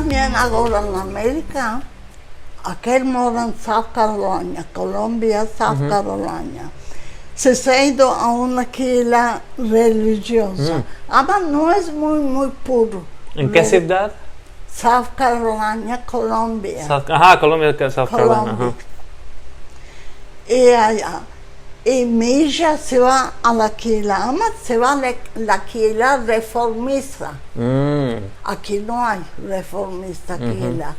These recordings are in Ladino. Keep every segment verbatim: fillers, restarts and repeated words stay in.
Tambien agora en Amerika, akel mora en South Carolina, Columbia, South Carolina. Se, se ha ido a una kehila relijioza. Ama no es muy, muy puro. En ke sivdad? South Carolina, Columbia. South, aha, Columbia, South Carolina, aha. I aya, i mi ija se va a la kehila, ama se va a la, la kehila reformista. Aki no ay reformista kehila.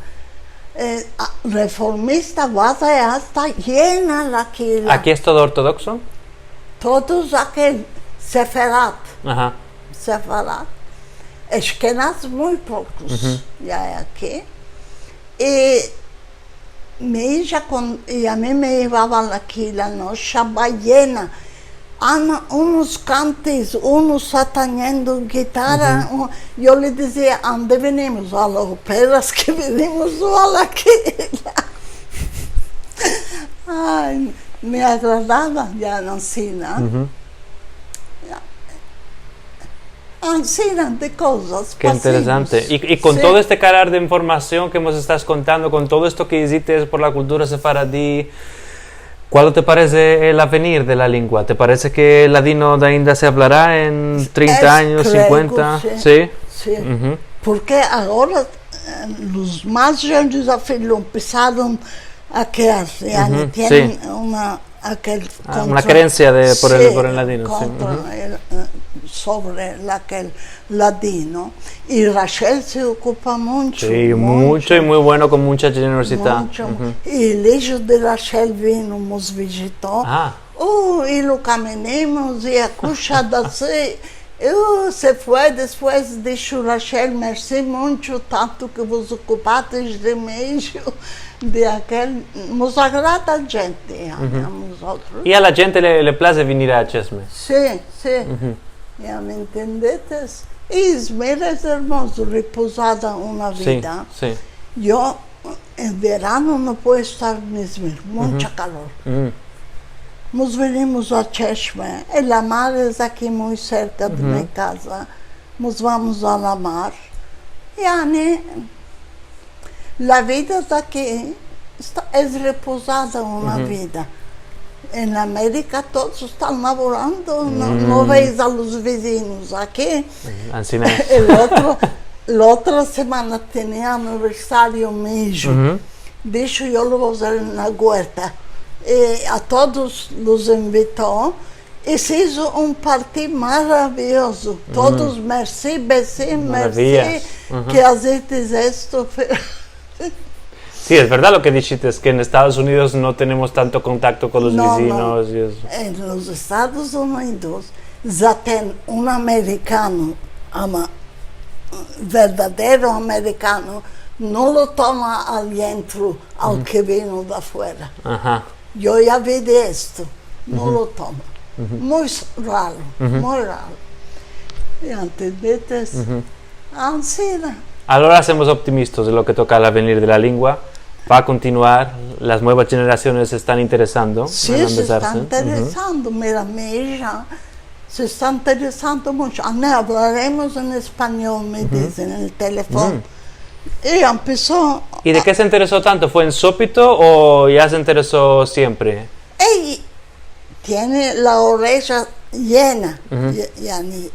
E, a, reformista, vas aya, esta yena la kehila. Aki es todo ortodokso? Todos akel sefarad. Aha. Sefarad. Eshkenaz muy pokos ya ay aki. I mi ija kon, i a mi me yevava la kehila, no, eshava yena. Ana, unos kantes, unos esta tanyendo gitara. Yo le dizia, "Ande venimos? A la opera es ke venimos o a la kehila?" Ay, me agradava ya ansina. Ya. Ansina de kozas. Ke interesante. I, i kon todo este karar de informasion ke mos estas kontando, kon todo esto ke izites por la kultura sefaradi, kual te parese el avenir de la lengua? Te parese ke el ladino de ainda se avlara en trinta anyos, sinkuenta? Si. Si. Porke agora, e, los mas djovens afinas empesaron a krear, yani, tienen una akel, a, una kerensia de, por el, por el ladino, si, kontra el, e, sovre el, akel ladino. I Rachel se okupa muncho, si, muncho, i muy bueno kon muncha djenerozidad. Muncho. I el ijo de Rachel vino, mos vijito. A. O, i lo kaminimos, i a kusha dasi, e, se fue, despues disho Rachel, "Mersi muncho, tanto ke vos okupates de mi, de akel", mos agrada djente a, a mozotros. I a la djente le, le plaze venir a Cheshme. Si, si. Ya me entendetes. Izmir es ermozo, repozada una vida. Si, si. Yo En verano no puedo estar en Izmir, muncha kalor. Mos venimos a Cheshme, e la mar es aki muy serka de mi kaza. Mos vamos a la mar. Yani, la vida de aki esta, es repozada una vida. En Amerika todos estan lavorando, no, no ves a los vizinos aki. Ansina es. El otro, la otra semana tenia aniversario mi ijo. Disho, "Yo lo vo azer en la guerta". I a todos los invito. I se izo un parti maraviozo. Todos, "Mersi, mersi, mersi ke azetes esto". Si, es verdad lo ke dishites, ke en Estados Unidos no tenemos tanto kontakto kon los vizinos i esto. En los Estados Unidos zaten un amerikano, ama, verdadero amerikano, no lo toma al yentro al ke vino de afuera. Yo ya vi de esto. No lo toma. Muy raro, muy raro. Ya entendetes? Ansina. Agora semos optimistas de lo ke toka al avenir de la lengua. Va a kontinuar, las muevas djenerasiones se estan interesando. Si, se estan interesando. Mira, mi ija se esta interesando muncho. "Ane, avlaremos en espanyol", me dize en el telefon. I empeso. I de ke se intereso tanto? Fue en sopito o ya se intereso siempre? Ey, tiene la oreja yena. Ya, yani,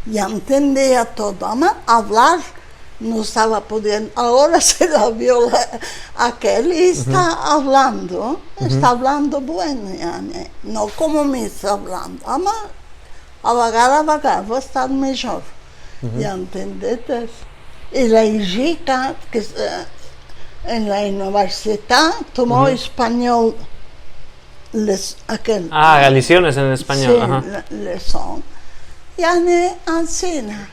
ya entendia todo. Ama avlar no estava pudiendo. Agora se la avio la, akel i esta avlando, esta avlando bueno, yani, no komo mi esta avlando. Ama avagar, avagar va a estar mijor. Ya entendetes? I la ijika, ke es, e, en la universidad tomo espanyol, les, akel. A, lesiones en espanyol, si, aha. Le-, leson. Yani, ansina.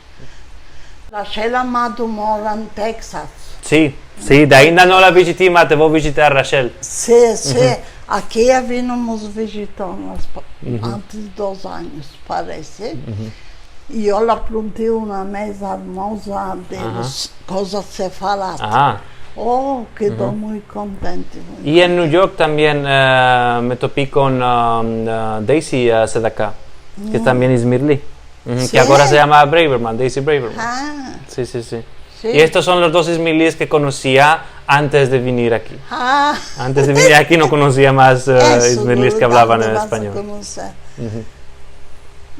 Rachel Amado mora en Texas. Si, si, de ainda no la vijiti, ma te vo a vijitar, Rachel. Si, si. Aki ya vino, mos vijito, mas pa-, antes dos anyos, parese. I yo la plunti una meza ermoza de los kozas sefaradas. O, kedo muy kontenta, muy kontenta. I en New York tambien, e, me topi kon, um, e, Daisy, e, Sedaka, ke es tambien izmirli. Si. Ke agora se yama Braverman, Daisy Braverman. A. Si, si, si. Si. I estos son los dos izmirlis ke konosia antes de venir aki. A. Antes de venir aki no konosia mas, e, izmirlis ke avlavan en espanyol. Esos, no, no, no vas a konoser.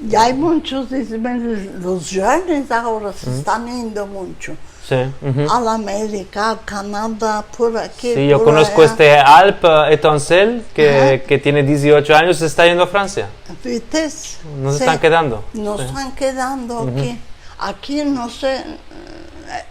I ay munchos izmirlis, los djovenes agora se estan indo muncho. Si. A la Amerika, al Kanada, por aki, por aya. Si, yo konosko este Alp, e, Etoncel, ke, ke tiene diziocho anyos, se esta yendo a Fransia. Vites? No se estan kedando. No estan kedando aki. Aki no se, e,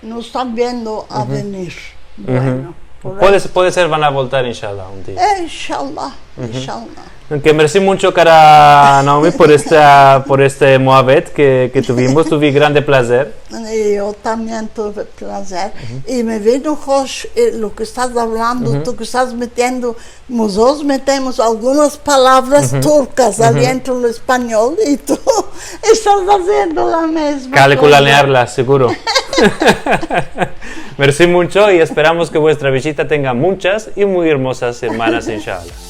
no estan viendo a venir. Bueno, por eso. Puede ser van a voltar, inshallah, un dia. E, inshallah, inshallah. Ke mersi muncho, kara Naomi, por esta, por este muabet ke, ke tuvimos. Tuvi grande plazer. I yo tambien tuve plazer. I me vino hosh, e, lo ke estas avlando, tu ke estas metiendo, mozotros metemos algunas palavras turkas adientro del espanyol i tu estas aziendo la mezma koza. Kale kulanearlas, seguro. Mersi muncho i esperamos ke vuestra vizita tenga munchas i muy ermozas semanas, inshallah.